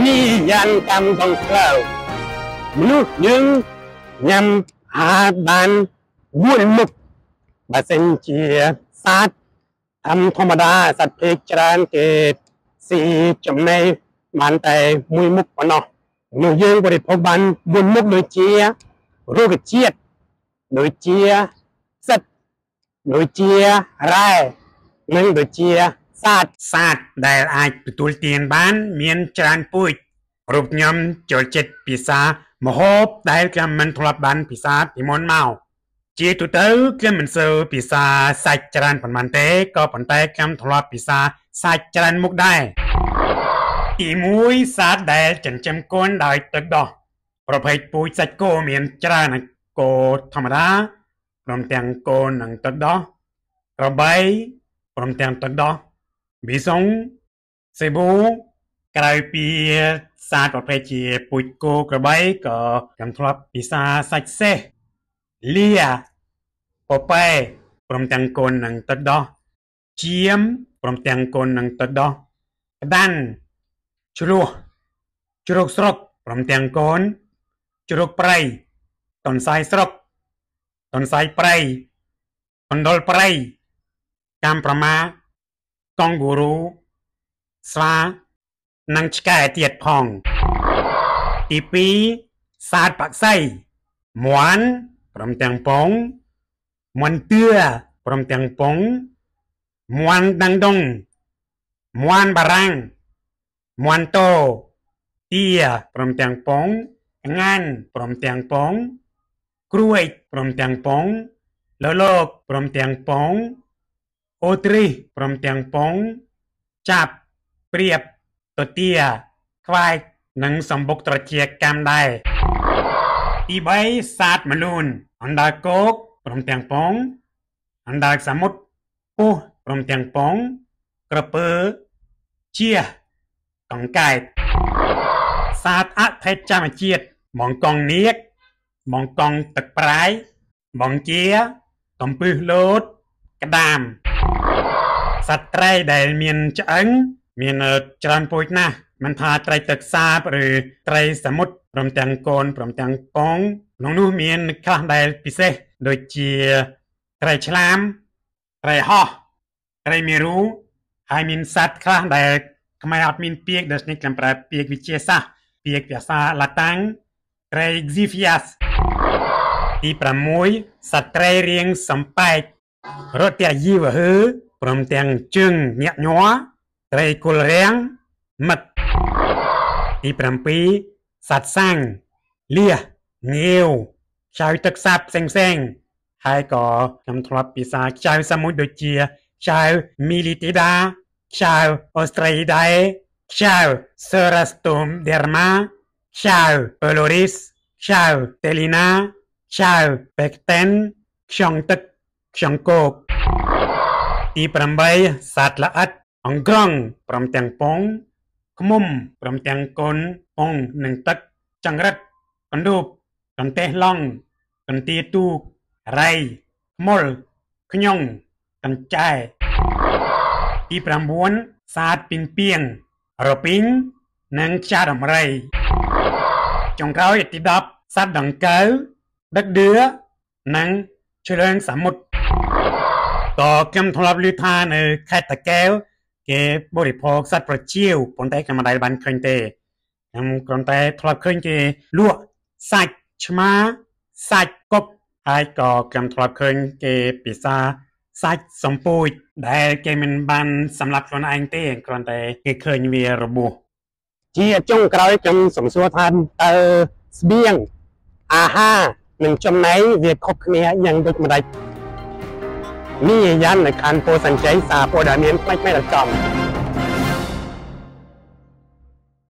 នេះយ៉ាងតាមដងផ្លូវមនុស្សយើងញ៉ាំអាហារបាន4មុខបើសិនជាសត្វធម្មតាសត្វភេកច្រើនគេស៊ីចំណីបានតែមួយមុខប៉ុណ្ណោះមនុស្សយើងបរិភោគបាន4មុខដូចជារុក្ខជាតិដូចជាផ្សិតដូចជារ៉ែនិងដូចជាសត្វសត្វដែលអាចទទួលទានបានមានច្រើនពូជរូបខ្ញុំចូលចិត្តពិសាម្ហូបដែលខ្ញុំមិនធ្លាប់បានពិសាពីមុនមកជាទូទៅខ្ញុំមិនសូវពិសាសាច់ច្រើនប៉ុន្មានទេក៏ប៉ុន្តែខ្ញុំធ្លាប់ពិសាសាច់ច្រើនមុខដែរទី1សត្វដែលចិញ្ចឹមកូនដោយទឹកដោះប្រភេទពូជសាច់គោមានច្រើនគោធម្មតាព្រមទាំងកូននិងទឹកដោះក្របីព្រមទាំងទឹកដោះប៊ីសុងសេប៊ូក្រៅពីសត្វប្រភេទជាពូជគោក្របីក៏ខ្ញុំធ្លាប់ពិសាសាច់សេះលាពពែព្រមទាំងកូននិងទឹកដោះចៀមព្រមទាំងកូននិងទឹកដោះក្តាន់ជ្រោះជ្រូកស្រុកព្រមទាំងកូនជ្រូកព្រៃទន្សាយស្រុកទន្សាយព្រៃកណ្ដុរព្រៃកាំប្រមាកង់ហ្គូរូស្វានិងឆ្កែទៀតផងទី2សត្វបក្សីមាន់ព្រមទាំងពងមាន់តឿព្រមទាំងពងមាន់ដាំងដុងមាន់បារាំងមាន់តោទាព្រមទាំងពងងានព្រមទាំងពងក្រួយព្រមទាំងពងលលកព្រមទាំងពងអូទ្រីសព្រមទាំងពងចាប់ព្រៀបទទាខ្វាយនិងសម្បុកត្រជាកម្មដែរទី3សត្វមលូនអណ្ដើកគោកព្រមទាំងពងអណ្ដើកសមុទ្រពស់ព្រមទាំងពងក្រពើជាកង្កែបសត្វអថេចម្មជាតិបង្កងនាគបង្កងទឹកប្រៃបង្ជាកំពឹសលោតក្តាមសត្វត្រីដែលមានឆ្អឹងមានច្រើនពូជណាស់មិនថាត្រីទឹកសាបឬត្រីសមុទ្រព្រមទាំងកូនព្រមទាំងពងក្នុងនោះមានខ្លះដែលពិសេសដូចជាត្រីឆ្លាមត្រីហោះត្រីមេរូហើយមានសត្វខ្លះដែលខ្មែរអត់មានពាក្យដូច្នេះខ្ញុំប្រើពាក្យវិទ្យាសាស្ត្រពាក្យភាសាឡាតាំងត្រី Xiphias ទី6សត្វត្រីរាងសំប៉ែករត់តែយីវហឺព្រមទាំងជើងញាក់ញ័រត្រីគុលរាំងមឹកទី7សត្វសាំងលៀសងាវខ្ចៅទឹកសាបផ្សេងៗហើយក៏ខ្ញុំធ្លាប់ពិសាខ្ចៅសមុទ្រដូចជាខ្ចៅមីលីទីដាខ្ចៅអូស្ត្រាលីដែរខ្ចៅសេរ៉ាស្តូមឌែរម៉ាខ្ចៅប៉ូឡូរីសខ្ចៅតេលីណាខ្ចៅប៉េកតែនខ្យងទឹកខ្យងគោកទី8សត្វល្អិតអង្ក្រង់ព្រមទាំងពងឃ្មុំព្រមទាំងកូនពងនិងទឹកចង្រិតកណ្ដូបកន្ទេះឡង់កន្ទាទូករៃខ្មុលខ្ញុងកញ្ចែទី9សត្វពីងពីងរពីងនិងចាដំរីចុងក្រោយទី10សត្វដង្កូវដឹកដឿនិងឆ្លើងសមុទ្រក៏ខ្ញុំធ្លាប់ឮថានៅខេត្តតាកែវគេបរិភោគសត្វប្រជៀវប៉ុន្តែខ្ញុំមិនដែលបានឃើញទេខ្ញុំគ្រាន់តែធ្លាប់ឃើញគេលក់សាច់ឆ្មាសាច់កប់ហើយក៏ខ្ញុំធ្លាប់ឃើញគេពិសាសាច់សំពូជដែលគេមិនបានសម្លាប់ខ្លួនឯងទេគ្រាន់តែគេឃើញវារបួសជាចុងក្រោយខ្ញុំសំសួរថាតើស្បៀងអាហារនិងចំណីវាខុសគ្នាយ៉ាងដូចម្តេចនេះយ៉ាងនៅខណ្ឌពោធិ៍សែនជ័យសារព័ត៌មានផ្នែកៗដល់ចំ